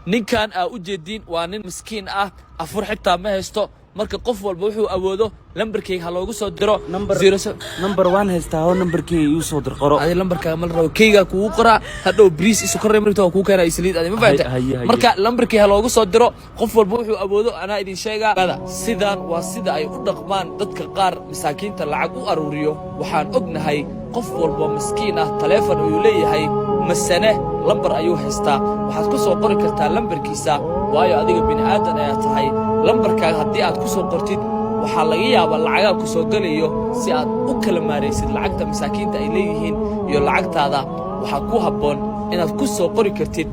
Ninkan aa u jeediin waa nin miskiin ah, afur xitaa ma haysto. Marka qof walba wuxuu awoodo lambarkayga ha loogu soo diro. Number Zero seven- Number waan haystaa oo numberkeyga igu soo dir, qoro. Adi lambarkaaga ma la rabo, keygaa kugu qoraa. Hadhow bariis isu korray markta waa kuu keenaa isliid adi, ma fahanta? Haye, haye. Marka lambarkii ha loogu soo diro qof walba wuxuu awoodo, anaa idin sheegaa. Sidaan waa sida ay u dhaqmaan dadka qaar masaakiinta lacag u aruuriyo. Waxaan ognahay qof walba miskiin ah taleefon ayuu leeyahay, masane lambar ayuu haystaa. Waxaad ku soo qori kartaa lambarkiisa, waayo adiga bini aadan ayaa tahay. Lambarkaaga haddii aad ku soo qortid, waxaa laga yaabaa lacagaa ku soo gelayo si aad u kala maaraysid lacagta masaakiinta ay leeyihiin iyo lacagtaada. Waxaa ku habboon inaad ku soo qori kartid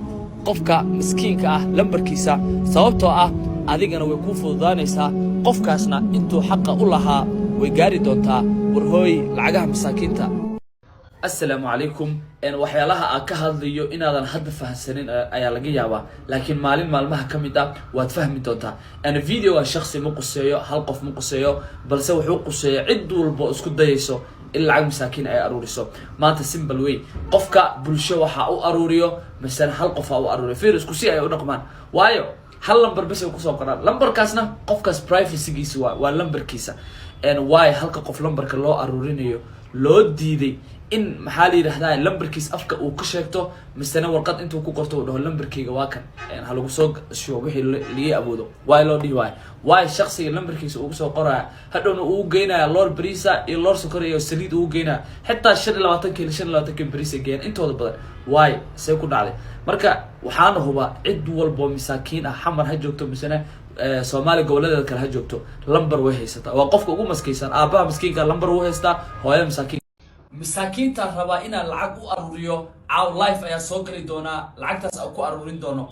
qofka miskiinka ah lambarkiisa, sababtoo ah adigana way kuu fududaanaysaa, qofkaasna intuu xaqa u lahaa way gaari doontaa. Warhooy, lacagaha masaakiinta. Assalaamu calaykum. Waxyaalaha aan ka hadlayo inaadan hadda fahamsanin ayaa laga yaabaa, laakiin maalin maalmaha ka mid ah waad fahmi doontaa. Videoga shaksi ma quseeyo, hal qof ma quseeyo, balse wuxuu quseeya cid walba oo isku dayayso in lacag masaakiin ay aruuriso. Maanta simple way, qofka bulsho waxaa u aruuriyo masale hal qof ha u aruuriyo, fiir, isku si ay u dhaqmaan, waayo hal lambar bes ay kusoo qoraan. Lambarkaasna qofkaas privacygiisa waa lambarkiisa. Waayo halka qof lambarka loo aruurinayo loo diiday in, maxaa la yidhahdaa, lambarkiis afka uu ka sheegto, misena warqad intuu ku qorto uu dhaho lambarkeyga waa kan, ha lagu soo shubo wixii liga awoodo? Waayo loo dhihi waayo? Waayo shaksiga lambarkiisa ugu soo qoraya, hadhowna uu geynaya loor bariisa iyo loor sokor iyo saliid ugu geynaya, xitaa 25 kiilo, 25 kiilo bariis ay geeyaan intooda badan. Waayo see ku dhacday? Marka waxaana hubaa cid walbo masaakiin ah, Xamar ha joogto misena Soomaaliya goboladeeda kale ha joogto, lambar way haysataa. Waa qofka ugu maskaysan. Aabbaha miskiinka lambar wuu haystaa, hooyada masaakiin. Masaakiintaan rabaa inaan lacag u aruuriyo. Caaw live ayaa soo geli doonaa, lacagtaas aan ku aruurin doono.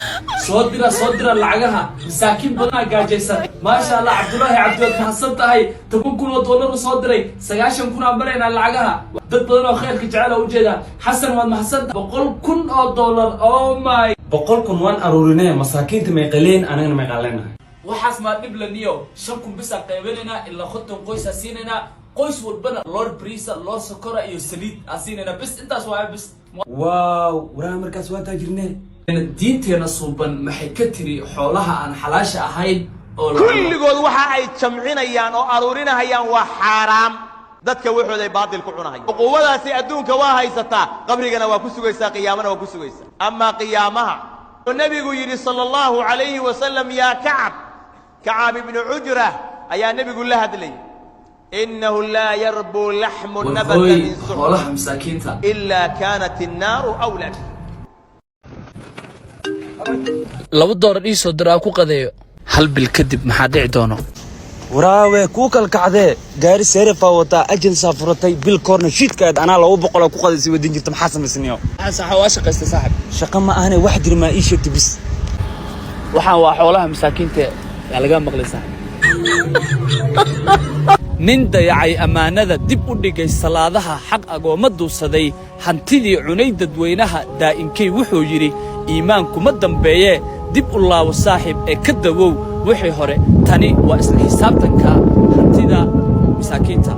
Soo dira, soo dira lacagaha, masaakiin badanaa gaajaysan. Maasha Allah, Cabdullaahi Cabdi, waad mahadsan tahay. $10,000 u soo diray, 90,000 aan baraynaa lacagaha. Dad badan oo khayrka jecel oo ujeeda. Xasan, waad mahadsan tahay, $100,000. Oh my! 100,000 waan aruurinee, masaakiinta may qaleen, anagana may qaleenahay? Waxaas maa dhib la niyo. 5,000 bisaan qaybinaynaa, ilaa 50 qoysaa siinaynaa. Qoys walbana loor bariisa, loor sokora iyo saliid aan siinaynaa, bis intaas waaya bis. Wow, waraha, markaas waa taajirnee. Diinteena suuban maxay ka tiri xoolaha aan xalaasha ahayn oo la cuno? Kulligood waxa ay jamcinayaan oo aruurinahayaan waa xaaraam. Dadka waxooday baatil ku cunahayaan. Cuquubadaasi adduunka waa haysataa, qabrigana waa ku sugaysaa, qiyaamana waa ku sugaysaa. Amaa qiyaamaha, wuxuu nebigu yidhi sala allahu calayhi wasalam: yaa Kacab, Kacab ibnu Cujra ayaa nebigu la hadlayay, innahu laa yarbuu laxmu nabata Warhooy, min suxur xoolaha masaakiinta. ilaa kaanat innaaru awlaa bih. $2 ii soo dir aan ku qadeeyo. Hal bil kadib maxaa dhici doono? Waraawe, kuu kala kacdee. Gaari seerifaa wataa, agensaa furatay, bil koorna shiidkaad anaa 200 ku qadaysay wadin jirta. Maxaa samaysaniyo? Waa shaqaystay, saaxib. Shaqo ma ahane, wax jir maa ii sheegta bis. Waxaan waa xoolaha masaakiinta, yaa laga maqlay, saaxib. Nin dayacay ammaanada, dib u dhigay salaadaha, xaq agoomma duusaday, hantidii cunay dadweynaha, daa'inkay wuxuu yidhi iimaankuma dambeeyee dib u laabo saaxiib ee ka dawow wixii hore. Tani waa isla xisaabtanka hantida masaakiinta,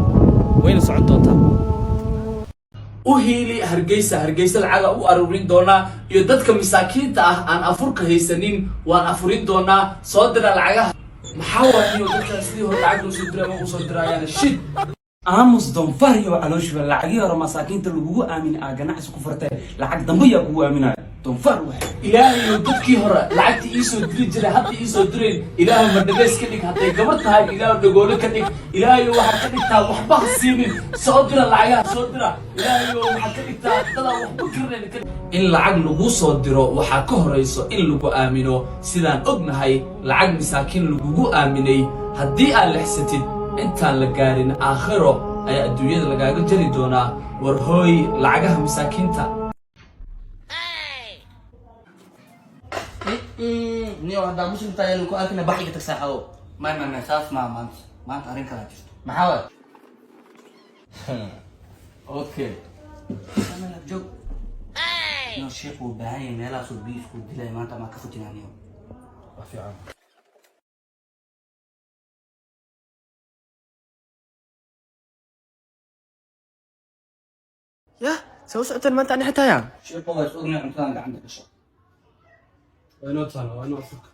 wayna socon doontaa. U hiili Hargeysa, Hargeysa lacaga u aruurin doonaa iyo dadka masaakiinta ah aan afurka haysanin waan afurin doonaa. Soo dira lacagaha. Maxaa waayo dadka sidii hore lacag loo soo diray ma usoo dirayaan? Shid. Aamus, doonfaar iyo calooshiba. Lacagii hore masaakiinta lagugu aamin aa ganacsi ku furtay, lacag dambe yaa kugu aaminaya? Doonfaar waay. Ilaahayo, dadkii hore lacagta iisoo diri jiray hadda iisoo dirayn, Ilaahu madhabeys ka dhig. Hadday gabar tahay, Ilaahu dhagoolo ka dhig. Ilaahayo, waxaad ka dhigtaa waxba ha siinin. Soo dira lacagaha, soo dira. Ilaahayo, waxaad ka dhigtaa dadaan waxba garanayn ka. In lacag lagu soo diro waxaa ka horayso in lagu aamino. Sidaan ognahay, lacag masaakiin lagugu aaminay haddii aad lexsatid, intaan la gaarin aakhiro ayaa adduunyada lagaaga jari doonaa. War hooy, lacagaha masaakiinta. Niyo, haddaa muslim tahay ku arkina, bax iga tag, saaxawo. May, may, may, saas maa maanta. Maanta arrin kalaa jirto. Maxaa waay? Okay. Joog niyo, sheekh uu baahan yahay meelahaasuu biyo isku dilay maanta maa ka fujinaa niyo. Wax fiican. Yah, soo socoteen maanta ani xitaa yaa. Sheekhu waa is ognahay, cuntadan gacanta gasho. Waa inoo taala, waa inoo afurka.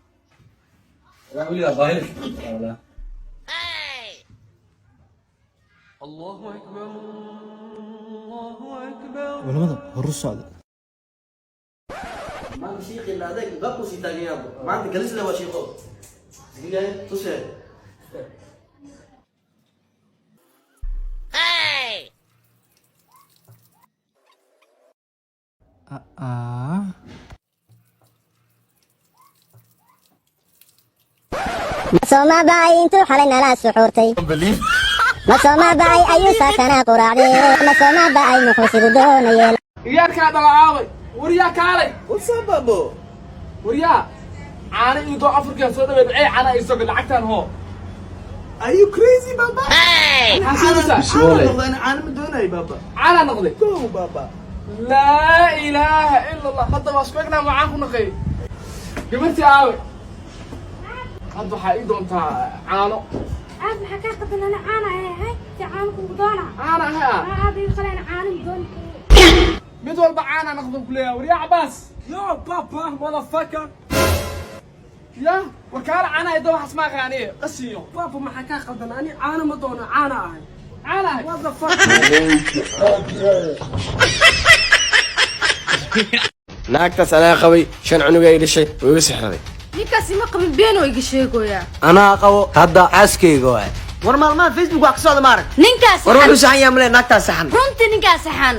Weligaa baahida walaa. Culamada horu socda. Maanta shiiqii la adeeg baabku sii taagan yaabo. Maanta galis le waa shiiqo. Isgeliyahay tusee. Soma bacay intuu xalay nala suxuurtay, ma soma bacay ayuu saakana quraacday, ma soma bacay muxuu sidu doonayeen. Iyaarkaa dhalacaabay, waryaa kaalay. What's up, babo? Waryaa, caano iyo doo afurkaa soo dhaweed ee caana ay soo lacagtaan hoo. Are you crazy, baba? Maxaa? Caana noqday, ana caana ma doonayo, baba. Caanaa noqday. Go, baba. Laa ilaaha ila Allah. Hadda waa isku egnaa, macaan ku naqay gabartii aawe. Hadda waxaa ii doontaa caano. Aad maxaa kaa qadan? Ana caana ahay si caano kugu doona. Caana ahay ah. Aad ii qaleen caano ma dooni. Mid walba caana noqdo ku leeyahay. Waryaa Cabaas. Yo, papa, motherfucker. Ya warkaala, caana ay doo waxaas ma aqaaniye qashiyo. Papa, maxaa kaa qaldan? Ani caana ma doono, caana ahay. Caana ahay. What the fuck? Naagtaas anaa qabay, shan cunug ay dhashay, way iga sixraday. Ninkaasi ma qabin, been oo iga sheegoyaa. Anaa qabo hadda, xaaskayga waay. War maalmaha Facebook wax ka socda ma arag. Ninkaas War wuxuu saxan yahay male, naagtaas saxan. Runtii ninkaas saxan.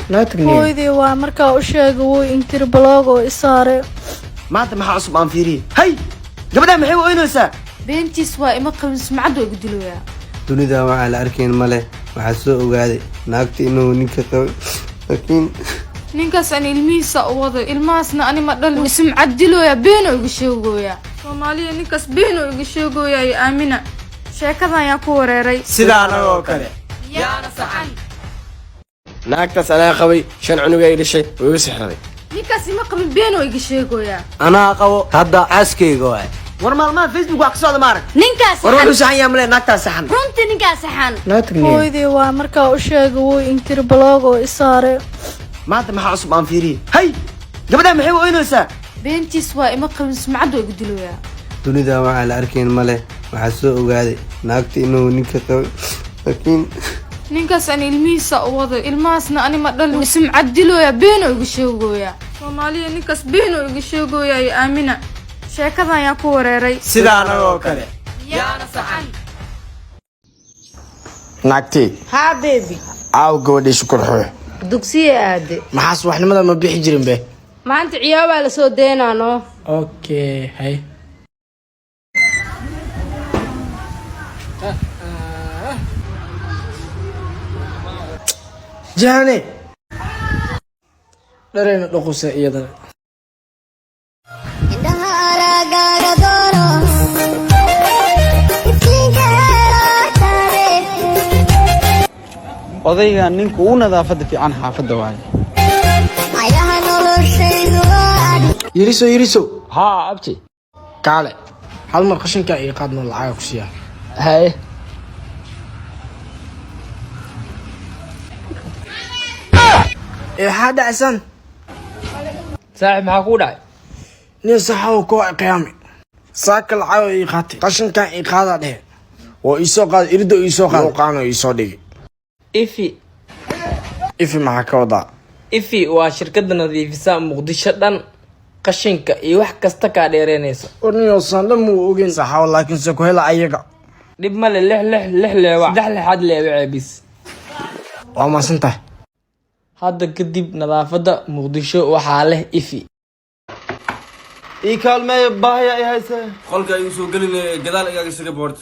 Hooyadii waa markaa u sheegay, wuu inkiri, block oo isaare. Maanta maxaa cusub aan fiiriyey? Hay, gabadha maxay u oynaysaa? Beentiis waa, ima qabin, sumcad oo igu diloyaa. Dunida waxaa la arkayn male. Waxaa soo ogaaday naagta inuu ninka qabay, laakiin Ninkaas aan ilmihiisa u waday, ilmahaasna ani ma dhalin, sumcad dilooya, been oo iga sheegoyaa. Soomaaliya, ninkaas been oo iga sheegoyaa iyo aamina. Sheekadan yaa ku wareeray? Sidaa anagoo kale. Yaana saxan. Naagtaas anaa qabay, shan cunug ay dhashay, way iga sixraday. Ninkaasi ma qabin, been oo iga sheegoyaa. Anaa qabo hadda, xaaskayga waay. War maalmaha Facebook wax ka socda ma arag. Ninkaas War wuxuu saxan yahay male, naagtaas saxan. Runtii ninkaas saxan. Hooyadii waa markaa u sheegay, wuu inkiri, block oo isaare. Maanta maxaa cusub aan fiiriyey? Hay, gabadha maxay u oynaysaa? Beentiis waa, ima qabin, sumcad oo igu diloyaa. Dunida waxaa la arkayn male. Waxaa soo ogaaday naagta inuu ninka qabay, laakiin Ninkaas aan ilmihiisa u waday, ilmahaasna ani ma dhalin, sumcad dilooya, been oo iga sheegoyaa. Soomaaliya, ninkaas been oo iga sheegoyaa iyo aamina. Sheekadan yaa ku wareeray? Sidaa anagoo kale. Yaana saxan. Naagtii. Haa, baby. Caaw gabadhii shukurxuu. Dugsiya aade. Maxaa subaxnimada ma bixi jirin be? Maanta ciyaabaa lasoo deynaa noo. Okay, hay. Jahane. Dharayna dhuqusa iyadana. Indhaha aragaaga doono, iftiinka helaataare. Odayga ninka ugu nadaafadda fiican xaafadda waaye. Ayaha noloshaydu waa adi. Yiriso, yiriso. Haa, abti. Kaale hal mar qashinka ii qaadno, lacaga ku siiyaa. Haye. Ee, waxaa dhacsan? Saaxib, maxaa kuu dhacay? Nin saxaw koo qiyaamay saaka, lacago ii qaatay, qashinkan ii qaadaa dhehe, waa ii soo qaaday, irido ii soo qaaday, luuqaano ii soo dhigay. Ifi. Ifi maxaa ka wadaa? Ifi waa shirkadda nadiifisa Muqdisho dhan, qashinka iyo wax kasta kaa dheereynayso. Warniyoosan dhan muu ogeyn saxaw, laakiin se ku hela ayaga. Dhib male, lix lix lix leewac saddex lixaad leewace bis. Waa maasan tahay. Hadda kadib nadaafadda Muqdisho waxaa leh Ifi. Ii kaalmeeya, baahya i hayse. Qolka igu soo gelin, gadaal igaaga isaga boort.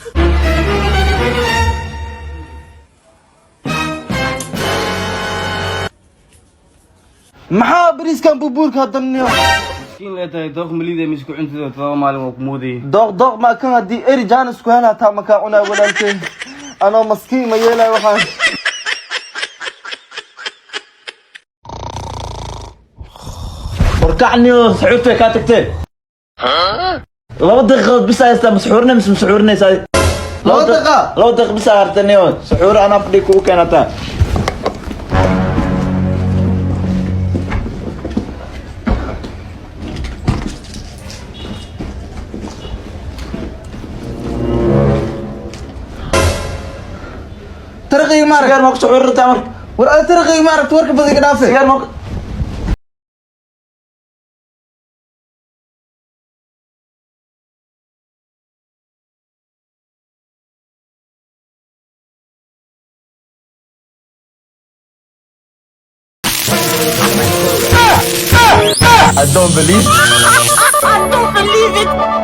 Maxaa bariiskan bubuurka haddanniyo? Miskiin leetahay, dooq malida misku cuntida 7 maalin waa ku moodayay. Dooq dooq maa kan? Haddii eri jaanis ku hel hataa makaa cunaa, walaalkey. Anoo maskiin ma yeelay waxaan. Warkacniyo, saxuurtu way kaa tagteen. 2 daqiiqadood bis haystaa, masxuurina mise masxuurinaysaa? 2 daqiiqa? 2 daqiiq bis hartaniyo, saxuur anaa fadhi kugu keenataa. Taraqayga ma arag. Sigaar ma ku suxuuri rabtaa marka? War adi taraqayga ma aragta, warka badan iga dhaafe. Sigaar ma I don't believe. I don't believe it.